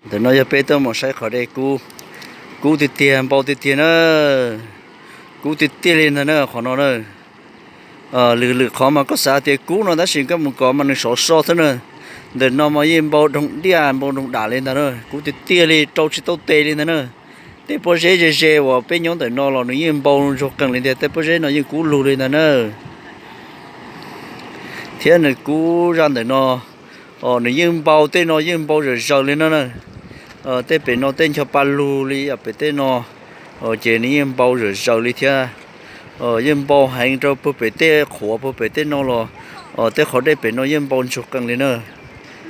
Ntawm no yog peb tuaj mus saib qhov dej kub, kub tiag tiag, npau tiag tiag na, kub tiag tiag li ntag na qhov no na. Lwm lwm qhov mas koj xav tias kub no tab sis koj mus kov mas nws sov so xwb na. Ntawm no mas yeej npau doog diaj npau doog dam li ntag na, kub tiag tiag li rau tsis tau tes li ntag na. Tej pob zeb ze ze uas peb nyob ntawm no los nws yeej npau ntsoog qees li tiag, tej pob zeb no yeej kub lug li ntag na. Thiab nws kub zaj ntawm no, nws yeej npau, tej no yeej npau zom zaws li no na. Tej pem no tej ncho pa lug li pem tej no, ces nws yeej npau zom zaws li thiab. Yeej npau heev rau puag pem tej qhuav puag pem tej no los, tej qhov dej pem no yeej npau ntsoog qees li na.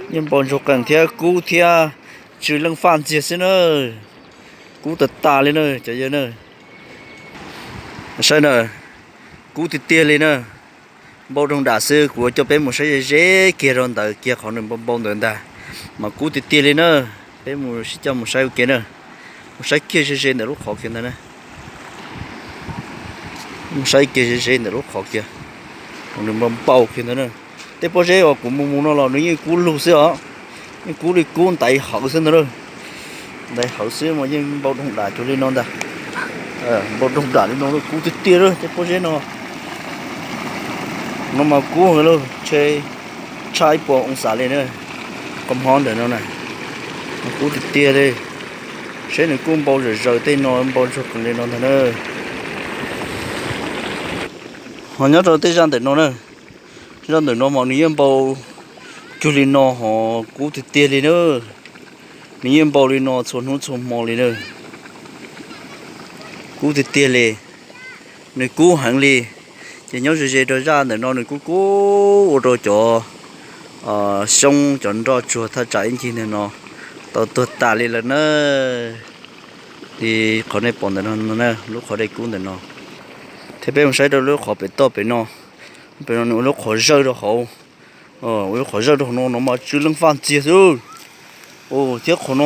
Yeej npau ntsoog qees thiab kub thiab tsw leej faj ntxiag xwb na. Kub tas tas li na cov yawg na. Saib na, kub tiag tiag li na. Npau doog dam xwb, kuv coj peb mus saib ze ze kiag rau ntawd kiag qhov nws npau npau ntawd ntag. Mas kub tiag tiag li na. Peb mus sib coj mus saib ua ke na. Mus saib kiag ze ze ntawm lub qhov kiag ntag na. Mus saib kiag ze ze ntawm lub qhov kiag, nws npau npau kiag ntag na. Tej pob zeb uas kuv mus mus no los nws yeej kub lug xwb os. Yeej kub li kub ntaiv hawv xwb ntag na. Ntaiv hawv xwb mas yeej npau doog dam cuag li no ntag. Npau doog dam li no, kub tiag tiag lawm tej pob zeb no. No mas kub heev lawm, tshaj ib puas oo xas li na. Koj hmob ntawm no na, kub tiag tiag li. Saib nws kuj npau zom zaws tej no, npau ntsoog qees li no ntag na. Ho nyob rau tej zaj ntawm no na, zaj ntawm no mas nws yeej npau cuag li no ho kub tiag tiag li na. Nws yeej npau li no txhua hnub txhua hmo li na. Kub tiag tiag li, nws kub heev li. Ces nyob ze ze rau zaj ntawm no nws kuj kub ua rau cov xyoob cov nroj tsuag thaj tsam ib ncig ntawm no tau tuag tas li lawm na. Li qhov nej pom ntawm no, lub qhov dej kub ntawm no. Thiab peb mus saib rau lub qhov pem toj pem no, pem no nws ua lub qhov zawj rau hauv. Ua lub qhov zawj rau hauv no, no mas tsw leej faj ntxiag xwb. Thiab qhov no,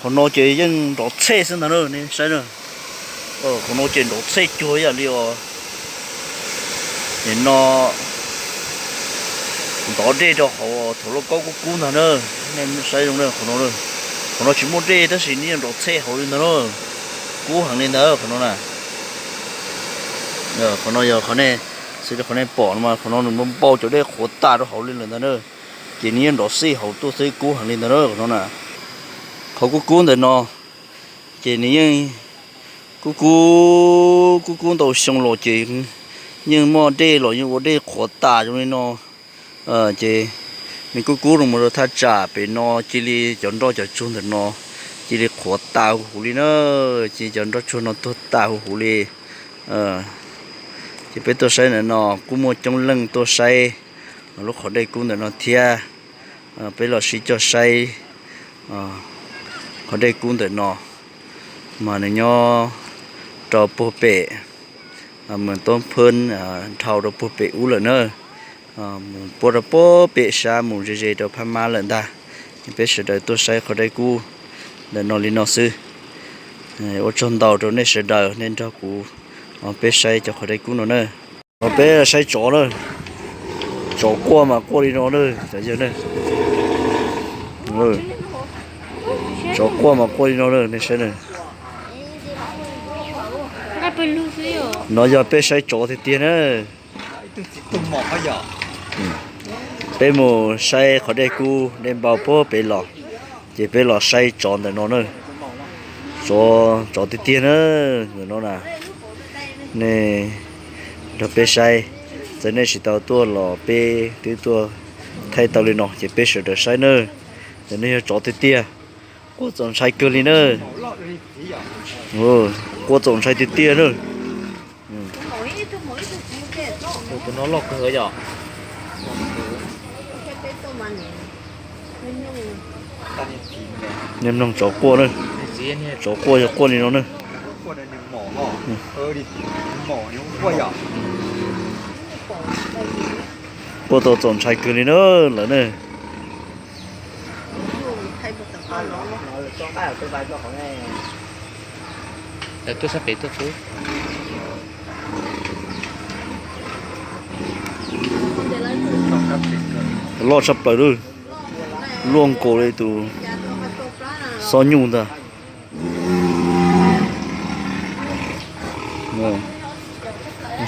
qhov no ces yeej nrov txhej xwb ntag na, nej saib na. Qhov no ces nrov txhej cuag ib yam li os. Nim no ntov dej rau hauv thaum loj kaub kub kub ntag na. Nej saib zoo na, qhov no, qhov no tsis muaj dej tab sis nws yeej nrov txhej hauv li ntag na. Kub heev li ntag qhov no na. Qhov no yog qhov nej, xws li qhov nej pom no mas qhov no nws npau npau cov dej qhuav tas rau hauv li lawm ntag na. Ces nws yeej nrov xij hauv tuaj xwb, kub heev li ntag na qhov no na. Qhov kub kub ntawm no ces nws yeej kub kub, kub kub ntau xyoo los ces yeej muaj dej los yeej ua dej qhuav tas zoo li no. Ces nws kub kub los mus rau thaj tsam pem no cia li cov nroj cov tsuag ntawm no cia li qhuav tas huv huv li na. Ces cov nroj tsuag no tuag tas huv huv li. Ces peb tuaj saib ntawm no kuj muaj coob leej tuaj saib lub qhov dej kub ntawm no thiab. Peb los sib coj saib qhov dej kub ntawm no, mas nws nyob rau puag pem Mus Toob Phwb, dhau rau puag pem ub lawm na, mus puag rau puag pem sab mus ze ze rau Phab Mab lawm ntag. Peb sawv daws tuaj saib qhov dej kub ntawm no li no xwb. Ua tsaug ntau rau nej sawv daws nej nrog kuv peb saib cov qhov dej kub no na. Peb saib tsov na, tsov quaj mas quaj li no na, tsov quaj mas quaj li no na, nej saib na. No yog peb saib tsov tiag tiag na. Peb mus saib qhov dej kub dej npau puag pem los, ces peb los saib tsov ntawm no na. Tsov, tsov tiag tiag na, ntawm no na. Nej nrog peb saib, txawm nej tsis tau tuaj los peb twb tuaj thaij tau li no ces peb sawv daws saib na. Ntawm no yog tsov tiag tiag, quaj txaus ntshai kawg li na. Quaj txaus ntshai tiag tiag na. Nej mloog tsov quaj na, tsov quaj yog quaj li no na. Quaj tau txaus ntshai kawg li na lawm na. Loj tshaj plaws lawm, luaj nkaus li tus Xob nyuj ntag.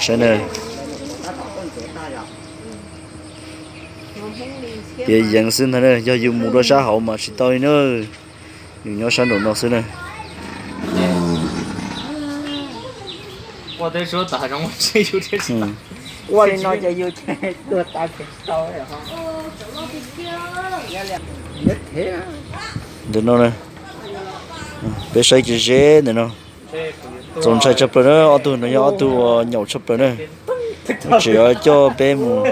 Saib na, piav yeev xwb ntag na, yog yus mus rau sab hauv mas tsis tau li na, yus nyob sab nraum no xwb na. Ua li no ces yus tuag tas tsis tau. Ntawm no na, peb saib kiag ze ntawm no. Txaus ntshai tshaj plaws na, ob tug no yog ob tug uas nyaum tshaj plaws na. Tseem coj peb mus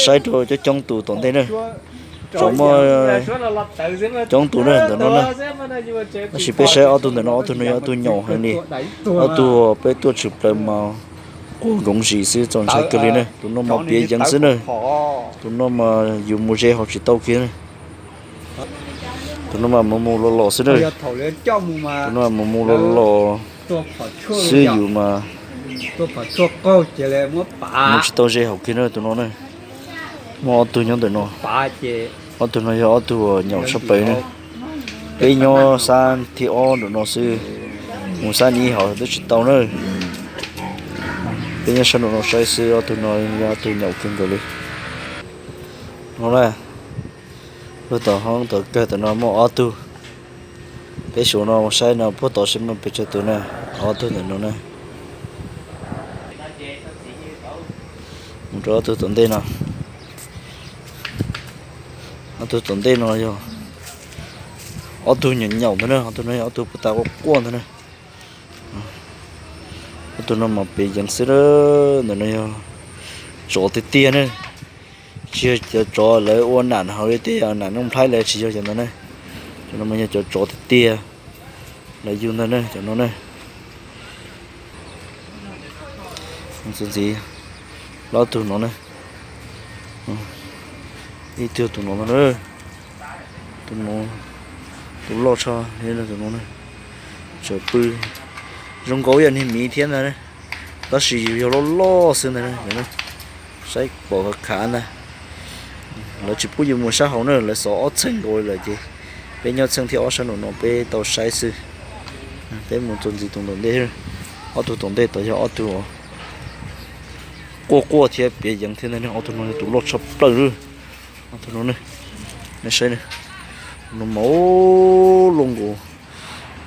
saib rau coob coob tus tom ntej na. Tseem muaj coob tus na ntawm no na. Tab sis peb saib ob tug ntawm no, ob tug no yog ob tug nyaum heev li. Ob tug peb tuaj tshwm plaws mas quaj nkoov zis xwb, txaus ntshai kawg li na. Tus no mas piav yeev xwb na. Tus no mas yus mus ze hauv tsis tau kiag na. Tus no mas mus mus los los xwb na. Tus no mas mus mus los los xwb, yus mas mus tsis tau ze hauv kiag na tus no na. Muaj ob tug nyob ntawm no. Ob tug no yog ob tug uas nyaum tshaj plaws na. Peb nyob xab thib ob nraum no xwb, mus xab thib ib hauv twb tsis tau na. Peb nyob sab nraum no saib xwb, ob tug no yog ob tug nyaum kawg nkaus li. No na, puag tom hoob tom kawg tom no muaj ob tug. Peb suav no mus saib no puag tom seb muaj pes tsawg tus na, ob tug ntawm no na. Mus rau ob tug tom ntej no. Ob tug tom ntej no yog ob tug nyaum nyaum ntag na, ob tug no yog ob tug puag ta quaj quaj ntag na. Ob tug no mas piav yeev xwb, ntawm no yog tsov tiag tiag na. Tsis yog cov tsov lawv ua nam hauv li tej nam Nuj Nplhaib lawv tsis yog cov ntawd na. Cov no mas yog cov tsov tiag tiag lawv yug ntag na, cov no na. Txuas ntxiv, ob tug no na, ib tug tus no na, tus no, tus loj tshaj li tus no na. Tseem pw zoo nkaus yog niag miv thiab ntag, tab sis yus yog loj loj xwb ntag. Saib pom khav khav ntag. Lawv tsis pub yus mus sab hauv na, lawv xov ob txheej nkaus lawm ces peb nyob txheej thib ob sab nraum no peb tau saib xwb. Peb mus txuas ntxiv tus tom ntej, ob tug tom ntej tod yog ob tug quaj quaj thiab piav yeev thiab ntag. Ob tug no yog tus loj tshaj plaws lawm. Ob tug no ne, nej saib, no mas loj nkaus,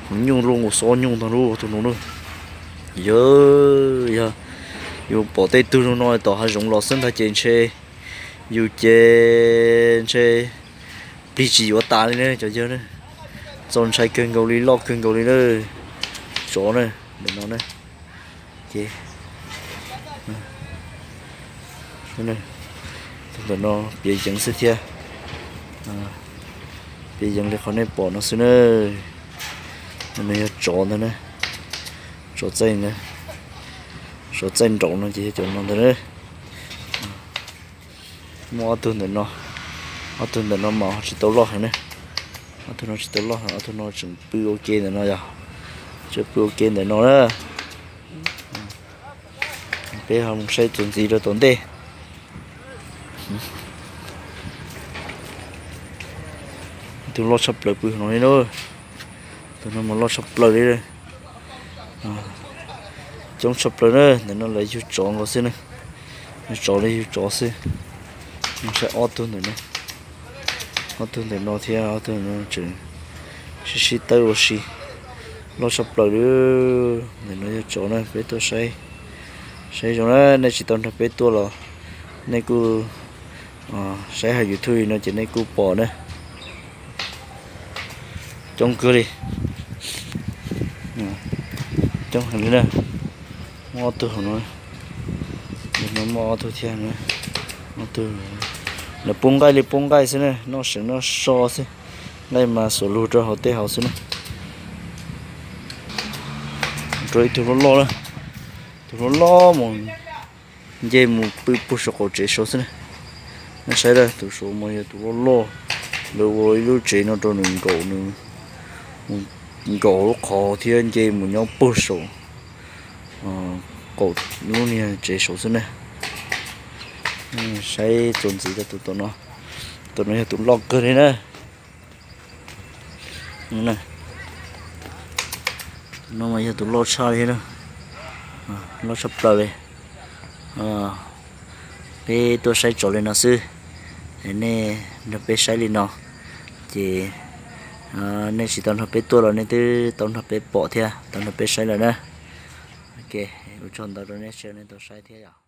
nyuj loj nkaus xob nyuj ntag lauj, ob tug no na. Yog, yog yus pom tej tug zoo no tom hav zoov los xwb ntag ces ntshe yus ces ntshe plig tsis yuav tas li ne cov yawg ne. Txaus ntshai kawg nkaus li, loj kawg nkaus li na. Tsov na, ntawm no ne. Ces ntawm no piav yeev xwb thiab. Piav yeev li qhov nej pom no xwb na. No yog tsov ntag na. Tsov txaij, tsov txaij nraud no ces yog cov no ntag na. Muaj ob tug ntawm no, ob tug ntawm no mas tsis tau loj heev ne. Ob tug no tsis tau loj heev, ob tug no tseem pw ua ke ntawm no yog, tseem pw ua ke ntawm no na. Peb ho mus saib txuas ntxiv rau tom ntej. Tus loj tshaj plaws pw no li na. Tus no mas loj tshaj plaws li. Coob tshaj plaws na, ntawm no lawv yug tsov nkaus xwb na. Yug tsov li yug tsov xwb. Saib ob tug ntawm no, ob tug ntawm no thiab ob tug ntawm no tseem sib sib tawb ua si, loj tshaj plaws li. Ntawm no yog tsov na, peb tuaj saib, saib zoo na, nej tsis tau nrog peb tuaj los nej kuj saib hauv YouTube li no ces nej kuj pom na. Coob kawg li, coob heev li na. Muaj ob tug no, muaj ob tug thiab, ob tug, lawv pub nqaij li pub nqaij xwb na, noj seev noj so xwb, nqaij mas xuas lug rau hauv tej hauv xwb na. Rau ib tug loj loj na, tus loj loj mus nce mus pw puag saum qaum tsev saud xwb na. Nej saib na, tus saud mas yog tus loj loj, lawv ua ib lub tsev no rau nws nkaum, nws nkaum lub qhov thiab nce mus nyob puag saum qaum lub niag tsev saud xwb na. Saib txuas ntxiv rau tus tom no, tus no yog tus loj kawg li na. Tus no mas yog tus loj tshaj li, loj tshaj plaws li. Peb tuaj saib tsov li no xwb, nej nrog peb saib li no, ces nej tsis tau nrog peb tuaj los nej twb tau nrog peb pom thiab tau nrog peb saib lawm na. Ok, ua tsaug ntau rau nej sawv nej tau saib thiab yom.